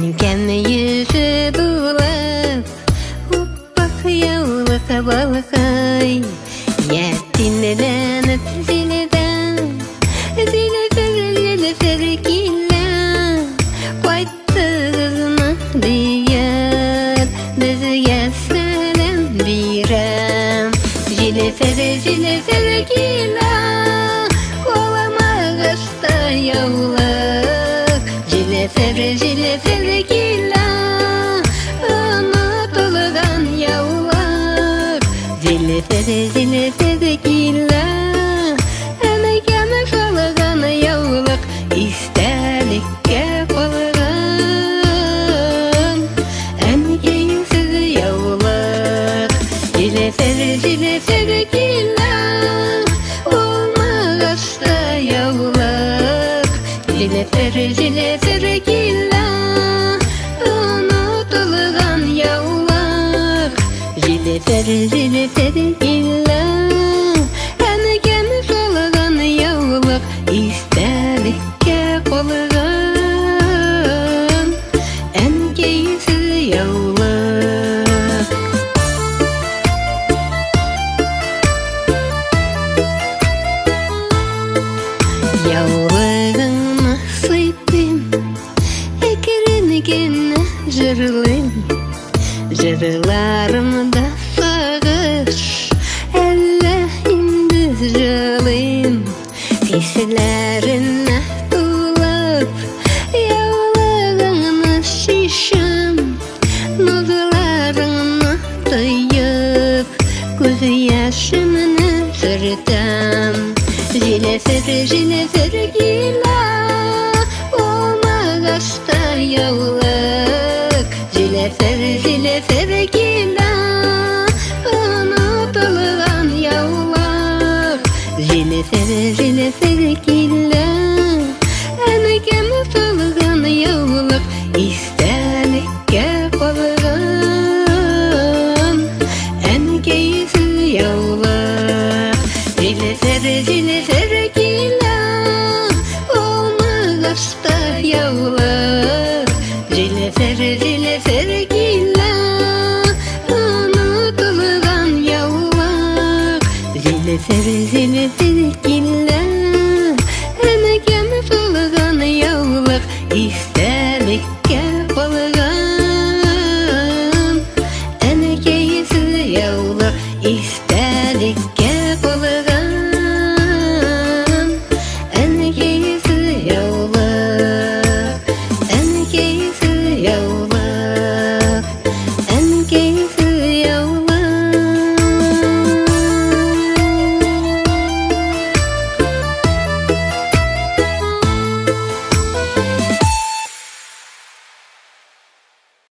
Әнкәм йөзе булып, Уппак яулык балкый, Ятимләнеп җилдә, Җилфер, җилфер килә, Кайттыгызмы диеп, Безгә сәлам бирә. Җилфер, җилфер килә, Каламагышта яулык. Җилфер, җилфер килә, Онытылган яулык. Җилфер, җилфер килә, Әнкәм салган яулык Истәлеккә калган. Әнкәйсез яулык. Җилфер, җилфер килә, Алмагачта яулык. Җилфер, җилфер килә, Онытылган яулык. Җилфер, җилфер килә, Әнкәм салган яулык Истәлеккә калган. Әнкәйсез яулык. Яулыгыңны сыйпыйм, Әкрен генә җырлыйм. Җырларымда сагыш, Әллә инде җылыйм. Хисләренә тулып, Яулыгыңны чишәм, Назларыңны тоеп, Күз яшемне сөртәм. Җилфер, җилфер килә, Алмагачта яулык. Җилфер, җилфер килә, Онытылган яулык. Җилфер, җилфер килә, Әнкәм салган яулык Истәлеккә калган. Әнкәйсез яулык. Җилфер, җилфер килә, Алмагачта яулык. Җилфер, җилфер килә, Онытылган яулык. Җилфер, җилфер килә, Әнкәм салган яулык Истәлеккә калган. Әнкәйсез яулык Истәлеккә калган. Әнкәйсез яулык, Әнкәйсез яулык.